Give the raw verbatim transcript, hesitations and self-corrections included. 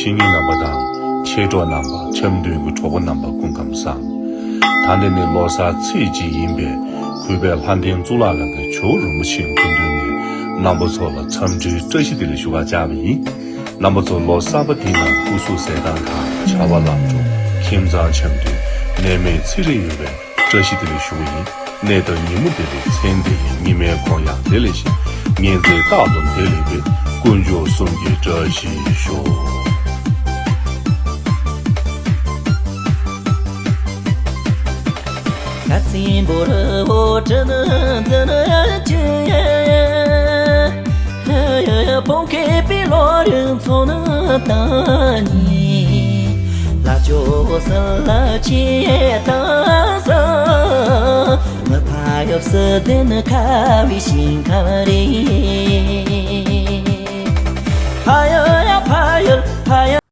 ཆེད་མཁན་རྣམ་པ་དང་། མཆེད་གྲོགས་རྣམ་པ། འཆམ་མཐུན་གྱི་གྲོགས་པོ་རྣམ་པ་སྐུ་ཁམས་བཟང་། ད་ནི་ནི་ལོ་གསར་ཚེས་གཅིག་ཡིན་པས། གུས་པས་ལྷ་ལྡན་གཙུག་ལག་ཁང་གི་ཇོ་བོ་རིན་པོ་ཆེའི་སྐུ་མདུན་ནས་རྣམ་པ་ཚོ་ལ་འཚམས་འདྲིའི་བཀྲ་ཤིས་བདེ་ལེགས་ཞུ་བར་བཅར་བ་ཡིན། རྣམ་པ་ཚོ་ལོ་གསར་པ་འདིའི་ནང་སྐུ་གཟུགས་གསལ་ཐང་དང་། བྱ་བ་ལམ་འགྲོ། ཁྱིམ་ཚང་འཆམ་མཐུན། ནད་མེད་ཚེ་རིང་ཡོང་བའི་བཀྲ་ཤིས་བདེ་ལེགས་ཞུ་བ་ཡིན། གནས་དང་ཉིན་མོ་བདེ་ལེགས། མཚན་བདེ་ཡིན། ཉི་མའི་གུང་ཡང་བདེ་ལེགས་ཤིང་། ཉིན་མཚན་རྟག་ཏུ་བདེ་ལེགས་པའི། དཀོན་མཆོག་གསུམ་གྱི་བཀྲ་ཤིས་ཤོག།